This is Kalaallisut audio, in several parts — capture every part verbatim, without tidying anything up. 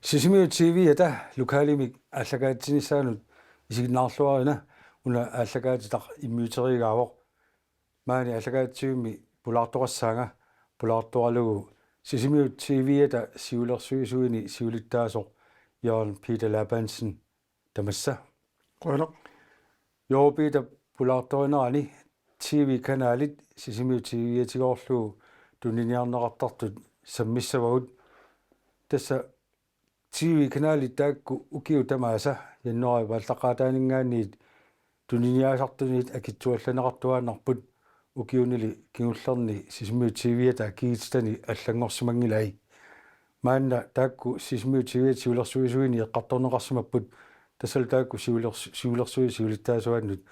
Sisimiut T V-ata lokalimik aallakaatsinissaanut isiginnaarluarina, una aallakaatitaq immiuteriigaavoq. Maani aallakaatitsivimmi pulaartoqassaanga, pulaartoralugu Sisimiut T V-ata siulersuisuini siulittaasoq Jørgen Peter Labansen, tamassa. Qujanaq. Jørgen Peter, pulaartorinerani T V-kanalit Sisimiut T V-atigoorlugu tuniniarneqartartut sammissavagut. Tassa T V-kanalit taakku ukiut tamaasa januaarip aallaqqaataaninngaanniit tuniniaasartunit akitsuallaneqartuaannarput, ukiunili kingullerni Sisimiut T V-ata akigititani allanngorsimanngilai. Maanna taakku Sisimiut T V-ata siulersuisuini eqqartorneqarsimapput, tassalu taakku siulers-, siulersuisut siulittaasuannut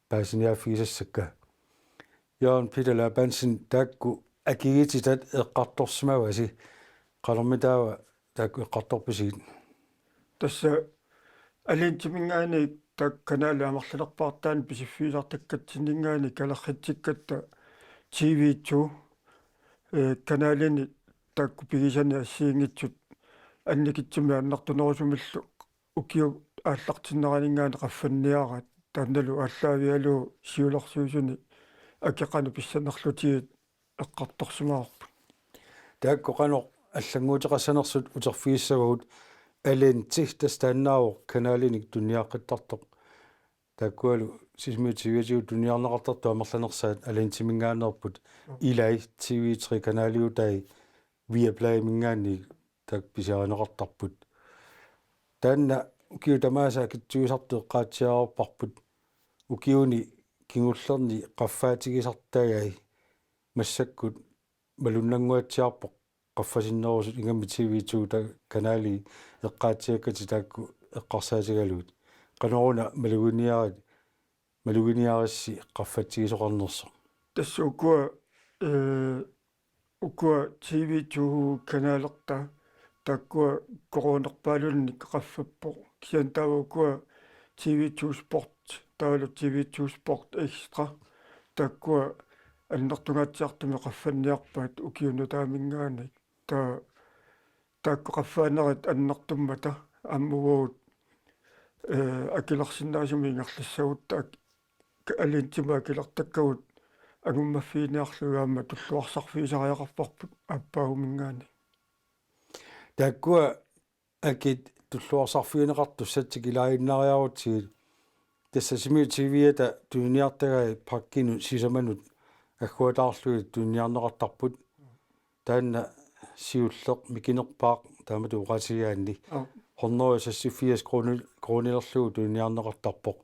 paasiniaaffigisassakka. Jørgen Peter Labansen, taakku akigititat eqqartorsimavasi, qanormitaava taakku eqqartorpisigit? Tassa Alentiminngaanniit taakku kanalit amerlanerpaartaanni pisiffigisartakkatsinninngaanniit kalerritsikkatta T V to, eh, kanalini taakku pigisani assigiinngitsut annikitsumik annertunerusumillu ukiut aallartinneraninngaanniit qaffanniaraat, taannalu aallaavigalugu siulersuisuni akeqanut pissanerlutigu eqqartorsimavarput. Taakku qanoq allannguuteqassanersut uterfigissavagut. Alenti tassa taannaavoq kanalinik tuniniaqqittartoq. Taakkualu Sisimiut T V-atigut tuniniarneqartartut amerlanersaat Alentiminngaanneerput, mm, ilai T V tre kanaliutai Viaplayminngaanniit taakku pisiarineqartarput. Taanna ukiut tamaasa akitsuisartut eqqaatsiareerparput, ukiuni kingullerni qaffaatigisartagai massakkut malunnannguatsiarpoq qaffasinnerusut, ingammik T V to ta-, kanali eqqaatsiakkatit taakku eqqarsaatigalugit. Qanoruna maluginiarit-, maluginiarissi qaffatsigisoqarnersoq? Tassa ukua, eh, ukua T V to kanalerta taakkua coronerpaalunnik qaffappoq. Kisianni taava ukua T V to Sport, taavalu T V to Sport Extra, taakkua annertungaatsiartumik qaffanniarpaat ukiup nutaaminngaanniit. Ta-, taakku qaffaanerit annertummata aamma uagut, eh, akilersinnaasumik ingerlassagutta ak-, Alentimut akilertakkagut angummaffiginiarlugit aamma tulluarsarfigisariaqarparput aappaaguminngaanniit. Taakkua akit tulluarsarfigineqartussatsinnik ilaaginnariarutsigit, tassa Sisimiut T V-ata tuniniartagai parkinut sisamanut agguataarlugit tuniniarneqartarput. Taanna siulleq mikinerpaaq taamatut oqaatigigaanni. Aap. Hundrede seksogfirs kroner, kronilerlugu tuniniarneqartarpoq.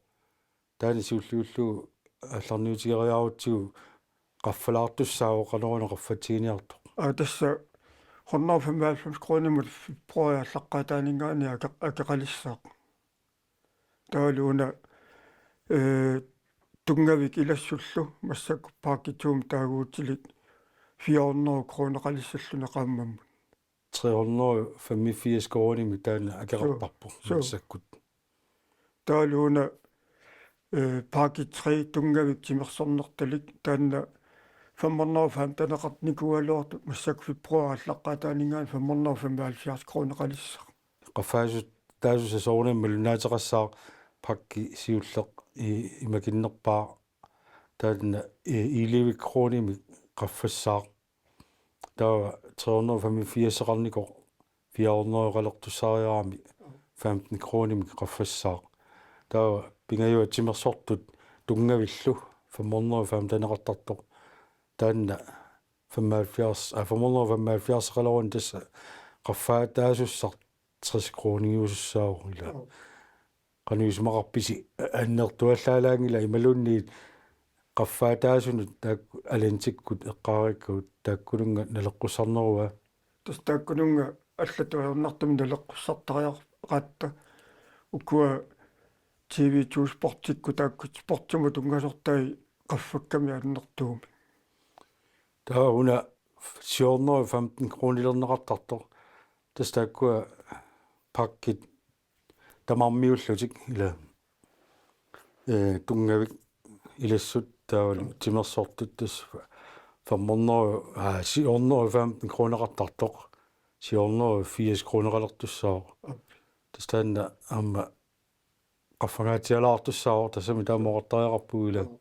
Taanna siulliullugu aallarniutigeriarutsigu qaffalaartussaavoq, qanoruna qaffatsiginiartoq? Aa, tassa hundrede femoghalvfems kronimut februarip aallaqqaataaninngaanniit ake-, akeqalissaaq. Taavalu una, eh, tunngavik ilassullu massakkut pakke to-mut taaguutilik fire hundrede kroneqalissalluni qaammammut. Tre hundrede femogfirs kronimik taanna akeqartarpoq. Suu. Suu. Massakkut. Taavalu una, eh, pakke tre tunngavik timersornertalik, taanna fem hundrede femteneqarnikuugaluartoq, massakkut februarip aallaqqaataaninngaanniit fem hundrede femoghalvfjerds kroneqalissaq. Qaffaasut taasut soorunami malunnaateqassaaq, pakke siulleq i-, imakinnerpaaq, taanna i-, elleve kronimik qaffassaaq. Taava tre hundrede femogfirs-eqarnikoq fire hundrede-qalertussaariarami femten kronimik qaffassaaq. Taava pingajuat timersortut tunngavillu fem hundrede femteneqartartoq, taanna femoghalvfjerds, aa, fem hundrede femoghalvfjerds-eqaleruni, tassa qaffaataasussaq tres kroniusussaavoq, ilaa. Qanoq isumaqarpisi, annertuallaalaanngilaq imaluunniit qaffaataasunut taakku Alentikkut eqqaareerakku, taakkununnga naleqqussarnerua? Tassa taakkununnga allatut ajornartumik naleqqussartariaqaratta, ukua T V to Sportikkut taakku sportimut tunngasortai qaffakkamik annertuumik. Taava una syv hundrede femten kronilerneqartartoq, tassa taakkua pakkit tamarmiullutik, ilaa, eh, tunngavik ilassut taavalu timersortut, tassa fem hundrede, aa, syv hundrede femten kroneqartartoq. siorna firs kroneqalertussaavoq. Aap. Tassa taanna aamma qaffangaatsialaartussaavoq, tassami taama oqartariaqarpugut ilaa. Aap.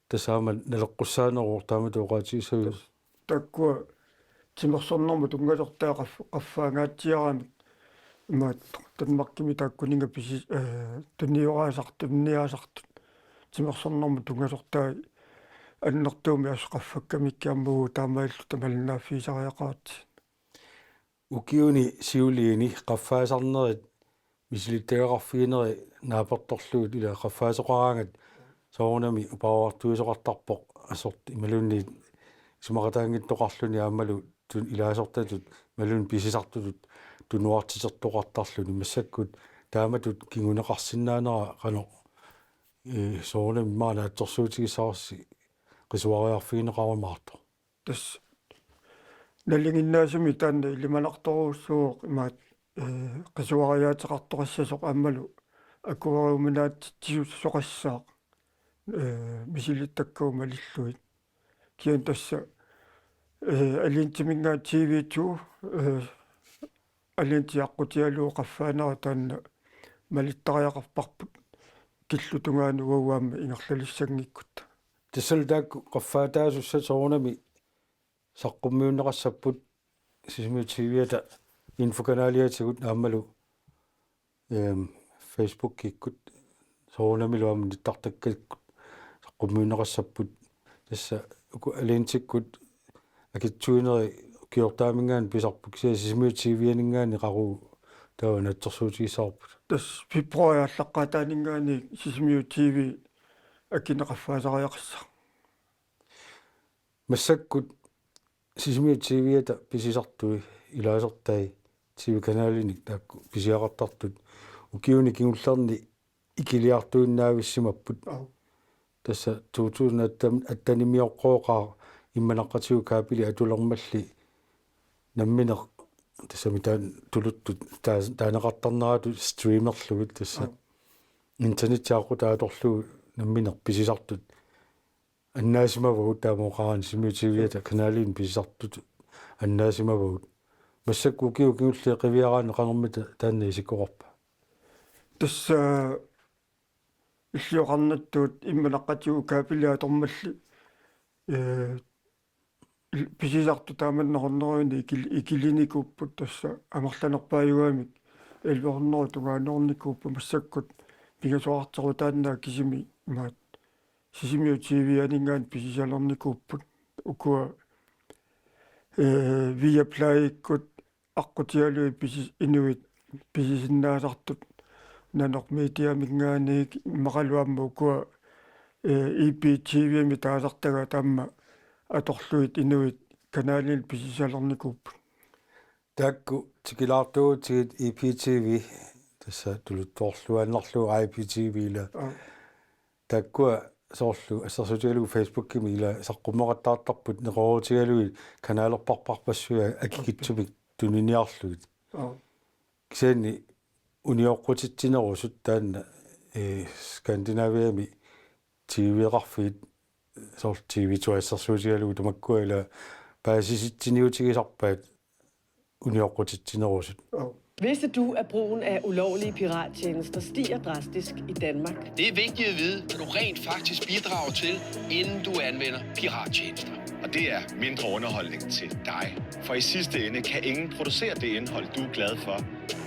Tassa aamma naleqqussaaneruvoq, taamatut oqaatigissaviuk? Tassa taakkua timersornermut tunngasortai qaff-, qaffaangaatsiaramik. Imaattoq Danmarkimi taakkuninnga pisi-, eh, tunioraasartut, tuniniaasartut. Timersornermut tunngasortai annertuumik assut qaffakkamikkit aamma uagut taamaalilluta malinnaaffigisariaqaratsigit. Ukiuni siuliini qaffaasarnerit misilittagaqarfiginerit naapertorlugit ilaa qaffaasoqaraangat soorunami upaavartuisoqartarpoq, assortut imaluunniit isumaqataanngittoqarluni aammalu tun-, ilaasortatut imaluunniit pisisartutut tunuartitertoqartarluni. Massakkut taamatut kinguneqarsinnaanera qanoq, eh, soorunami immaqa naatsorsuutigissavarsi qisuariarfigineqarumaartoq? Tassa nalinginnaasumik taanna ilimanartorujussuuvoq imaattoq, eh, qisuariaateqartoqassasoq aammalu akueriuminaatsitsisoqassaaq, eh, misilittakkagut malillugit. Kisianni tassa, eh, Allentiminngaanniit T V to, eh, Allenti aqqutigalugu qaffaanera taanna malittariaqarparput, killup tungaanut uagut aamma ingerlalissanngikkuttaaq. Tassalu taakku qaffaataasussat soorunami saqqummiunneqassapput Sisimiut T V-ata infokanaliatigut aammalu, ehm, Facebookikkut soorunamilu aamma nittartakkakkut saqqummiunneqassapput. Tassa uku Allentikkut akitsuineri ukiortaaminngaanniit pisarput, kisianni Sisimiut T V-aninngaanniit qaqugu taava naatsorsuutigissavarput? Tassa februaarip aallaqqaataaninngaanniit Sisimiut T V akineq qaffaasariaqassaaq. Massakkut Sisimiut T V-ata pisisartui, ilaasortai, T V-kanalinik taakku pisiaqartartut ukiuni kingullerni ikiliartuinnaavissimapput. Aap. Tassa to tusind atten, attenimioqqooqaaq Immanaqatigut kabeli atulermalli nammineq, tassami taan-, tuluttut taa-, taaneqartarneratut streamerlugit tassa. Aap. Internetti aqqutaata atorlugu nammineq pisisartut annaasimavagut, taama oqarani Sisimiut T V-ata kanalinik pisisartut annaasimavagut. Massakkut ukiut kingulliit qiviaraanni qanormita taanna isikkoqarpa? Tassa illit oqarnittut Immanaqatigut kabeli atormalli, eh, il-, pisisartut taamannak hundredenik ikil-, ikilinikuupput, tassa amerlanerpaajugamik elleve hundrede tungaanniinnikuupput, massakkut pingasoqartarutaannaat kisimi imaattoq Sisimiut T V-aninngaanniit pisisalernikuupput. Ukua, eh, Viaplayikkut aqqutigalugit pisis-, inuit pisisinnaasartut, Nanoq Mediaminngaanniit immaqalu aamma ukua, eh, I P T V-mi taasartagaat aamma atorlugit inuit kanalinik pisisalernikuupput. Taakku tikilaartuutsigit I P T V, tassa tuluttoorluinnarlugu I P T V ilaa. Aap. Taakkua soorlu assersuutigalugu Facebookimi ilaa saqqummeqattaartarput neqeroorutigalugit kanalerparparpassuit akikitsumik tuniniarlugit. Aap. Kisianni unioqqutitsinerusut taanna, eh, Skandinaviami T V-qarfiit soorlu T V to assersuutigalugu tamakkua ilaa paasisitsiniutigisarpaat unioqqutitsinerusut. Aap. Vidste du, at brugen af ulovlige pirattjenester stiger drastisk i Danmark? Det er vigtigt at vide, hvad du rent faktisk bidrager til, inden du anvender pirattjenester. Og det er mindre underholdning til dig. For i sidste ende kan ingen producere det indhold, du er glad for,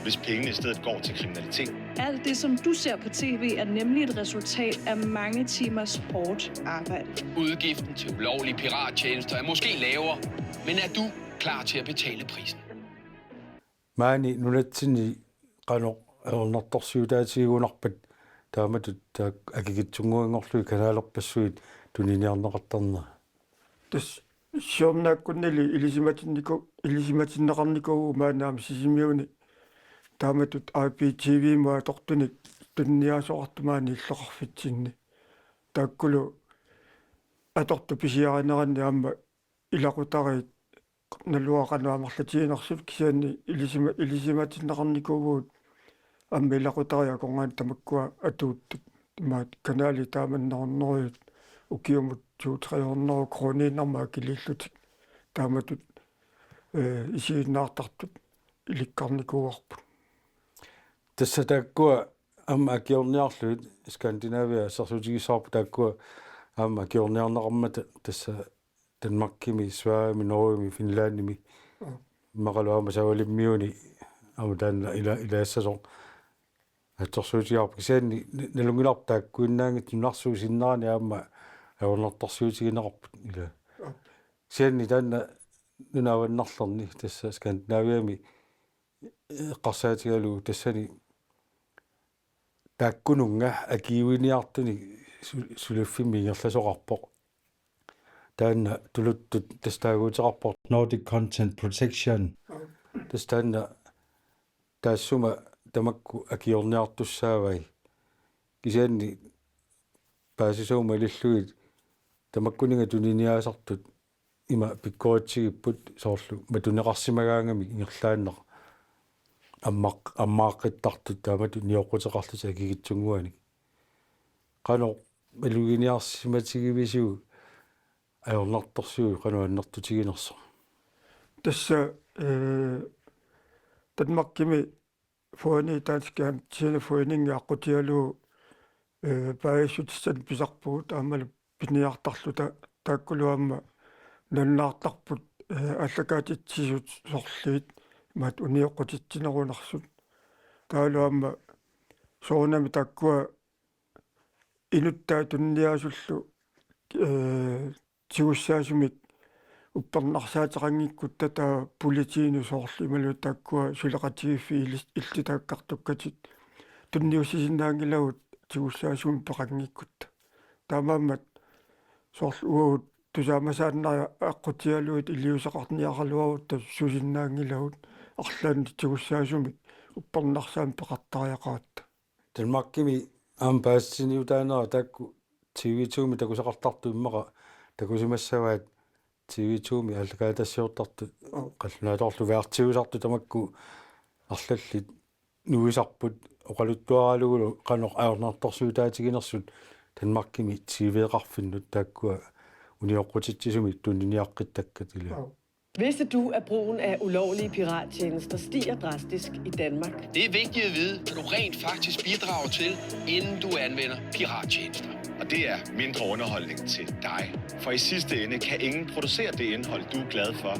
hvis pengene i stedet går til kriminalitet. Alt det, som du ser på T V, er nemlig et resultat af mange timers hårdt arbejde. Udgiften til ulovlige pirattjenester er måske lavere, men er du klar til at betale prisen? Maani nunatsinni qanoq ajornartorsiutaatigigunarpat taamatut taakku akikitsunnguanngorlugit kanalerpassuit tuniniarneqartarnerat? Tassa siornaakkunnili ilisimatinniko-, ilisimatinneqarnikuuvugut maani aamma Sisimiuni taamatut I P T V-mut atortunik tuniniaasoqartut maani illoqarfitsinni. Taakkulu atortut pisiarineranni aamma ilaqutariit naluara qanoq amerlatiginersut, kisianni ilisima-, ilisimatinneqarnikuuvugut aamma ilaqutariit akornanni tamakkua atuuttut, imaattoq kanalit taamannak hundredet, ukiumut to tre hundrede koruuniinnarmik akiliillutik taamatut ee, isiginnaartartut ilikkarnikuuarput. Tassa taakkua aamma akiorniarlugit Skandinavia assersuutigissavarput, taakkua aamma akiorniarneqarmata tassa Danmarkimi, Sverigemi, Norgemi, Finlandimi, mm, immaqalu aamma Savalimmiuni aamma taanna ila-, ilaassasoq assersuutigaarput. Kisianni na-, nalunngilarput taakkuinnaanngitsut nunarsuup sinnerani aamma ajornartorsiutigineqarput ila. Mm. Kisianni taanna nunap avannarlerni tassa Skandinaviami eqqarsaatigalugu tassani taakkununnga akiuiniartunik su-, suliffimmi ingerlasoqarpoq. Taanna tuluttut tassa taaguuteqarpoq Nordic Content Protection. Tassa taanna taassuma tamakku akiorniartussaavai. Kisianni paasisut malillugit tamakkuninnga tuniniaasartut ima pikkoritsigipput, soorlu matuneqarsimagaangamik ingerlaannaq ammaq-, ammaaqqittartut taamatut nioqquteqarlutik akikitsunnguanik. Qanoq maluginiarsimatigivisiuk ajornartorsiutit qanoq annertutiginersoq? Tassa, ee, Danmarkimi forening, Dansk Hjem-, Tjeneforening aqqutigalugu, ee, paasissutissanik pisarpugut aammalu piniartarluta, taakkulu aamma nalunaartarput, ee, aallakaatitsisut sorliit imaattoq unioqqutitsinerunersut. Taavalu aamma soorunami taakkua inuttaat tuniniaasullu, ee, tigussaasumik uppernarsaateqanngikkutta, taava politiinut soorlu imaluunniit taakkua suleqatigiiffiit ilis-, illutakkartukkatit tunniussisinnaanngilagut tigussaasumik peqanngikkutta. Taamaammat soorlu uagut tusaamasaannaq aqqutigalugit iliuuseqarniaraluarutta susinnaanngilagut arlaannik tigussaasumik uppernarsaammik peqartariaqaratta. Danmarkimi aamma paasiniutaanera taakku T V to-mi takusaqartartut immaqa takusimassavaat T V to-mi aallakaatitassiortartut. Oo. Qallunaatoorlu værtiusartut tamakku arlallit nuisarput oqaluttuaralugulu qanoq ajornartorsiutaatiginersut Danmarkimi T V-qarfinnut taakkua unioqqutitsisumik tuniniaqqittakkat ila. Oo. Vidste du, at brugen af ulovlige pirattjenester stiger drastisk i Danmark? Det er vigtigt at vide, hvad du rent faktisk bidrager til, inden du anvender pirattjenester. Og det er mindre underholdning til dig. For i sidste ende kan ingen producere det indhold, du er glad for,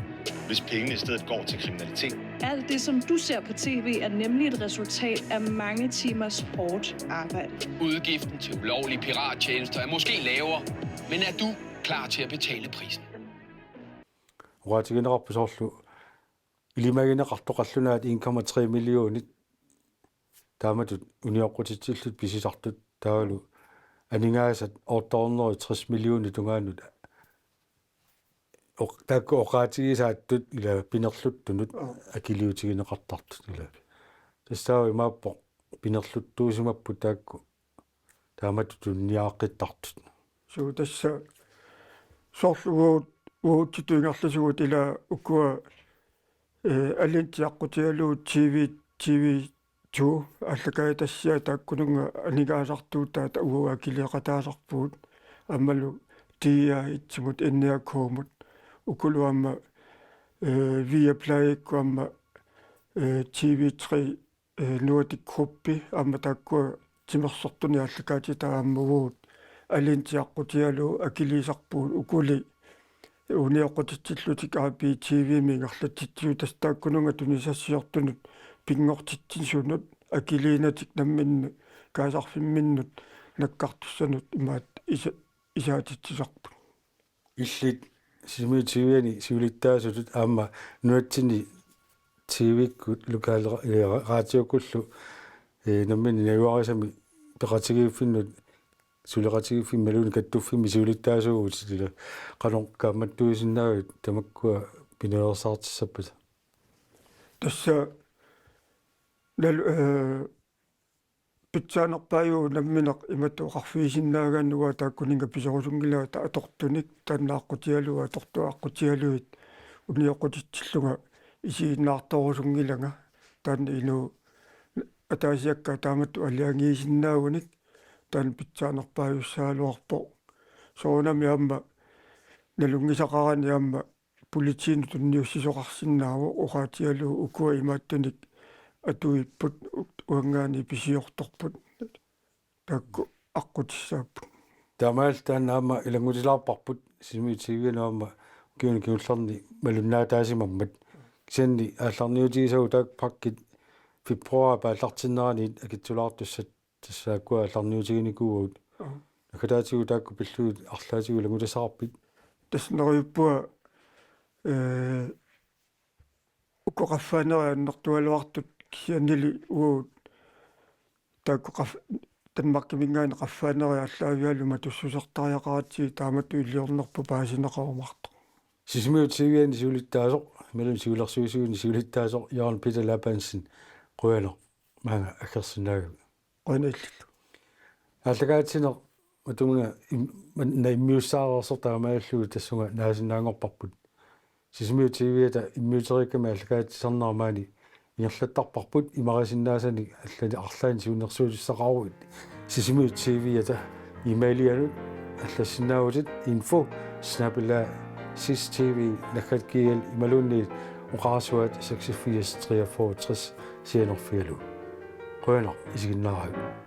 hvis pengene i stedet går til kriminalitet. Alt det, som du ser på T V, er nemlig et resultat af mange timers hårdt arbejde. Udgiften til ulovlige pirattjenester er måske lavere, men er du klar til at betale prisen? Oqaatigineqarpoq soorlu ilimagineqartoq qallunaat en komma tre millionit taamatut unioqqutitsillutik pisisartut, taavalu aningaasat otte hundrede og tres millionit tungaanut oq-, taakku oqaatigisaattut ila pinerluttunut. Oo. Akiliutigineqartartut ila. Tassa taava imaappoq pinerluttuusimapput taakku taamatut tuniniaaqqittartut. Suu, tassa soorlu uagut, uagutsitut ingerlasugut ila ukua, ee, Alinti aqqutigalugu T V, T V to aallakaatitassiaq taakkununnga aningaasartuutaat uagut akiliiqataasarpugut aammalu D R et-imut, N R K-mut, ukulu aamma, ee, Viaplayikkut aamma, ee, T V tre, ee, Nordic Group aamma taakkua timersortunik aallakaatitat aamma uagut Alinti aqqutigalugu akiliisarpugut, ukuli unioqqutitsillutik A B T V-mi ingerlatsitsisut, tassa taakkununnga tunisassiortunut pinngortitsisunut akiliinatik nammineq kaasarfimminnut nakkartussanut imaattoq isa-, isaatitsisarput. Illit Sisimiut T V-ani siulittaasutut aamma nunatsinni T V-kkut lokal ra-, ee, ra-, radiokkullu, ee, nammineq najugarisamik peqatigiiffinnut, suleqatigiiffimmi imaluunniit kattuffimmi siulittaasuuvutit ila, qanoq kaammattuisinnaavit tamakkua pinaveersaartissappata? Tassa nal-, ee, pitsaanerpaajuvoq nammineq imatut oqarfigisinnaagaanni, uanga taakkuninnga pisorusunngilanga ta-, atortunik, taanna aqqutigalugu atortut aqqutigalugit unioqqutitsillunga isiginnaartorusunngilanga, taanna inuup ataasiakkaat taamatut aalajangiisinnaagunik, taanna pitsaanerpaajussagaluarpoq. Soorunami aamma nalunngisaqarani aamma politiinut tunniussisoqarsinnaavoq oqaatigalugu ukua imaattunik atuipput, uanngaanniit pisiortorput, taakku aqqutissaapput. Taamaalilluta aamma ilanngutilaarparput Sisimiut T V-anut aamma ukiuni kingullerni malunnaataasimammat. Kisianni aallarniutigisagut taakku pakkit februarip aallartinneraniit akitsulaartussat tassa taakkua aallarniutiginikuuagut. Aa. Naggataatigut taakku pillugit arlaatigut ilanngutassaqarpit? Tassa neriuppunga, ee, uku qaffaanerit annertugaluartut kisiannili uagut taakku qaf-, Danmarkiminngaanniit qaffaanerit aallaavigalugu matussusertariaqaratsigit taamatut iliornerput paasineqarumaartoq. Sisimiut T V-ani siulittaasoq, imaluunniit siulersuisuini siulittaasoq Jørgen Peter Labansen, qujanaq maanga aggersinnaagavit. Qujanaq illillu. Aallakaatitsineq matuminnga im-, manna immiussaareersoq taamaalilluni tassunga naasinnaanngorparput. Sisimiut T V-ata immiuteriikkami aallakaatitsisarnera maani ingerlattarparput, imarisinnaasanik allanik arlaannik siunnersuutissaqaruit Sisimiut T V-ata e-mailianut allassinnaavutit info snabel-a sistv.gl imaluunniit oqarasuaat seksogfirs treogfyrre tres sianerfigalugu. Qujanaq isiginnaaravit.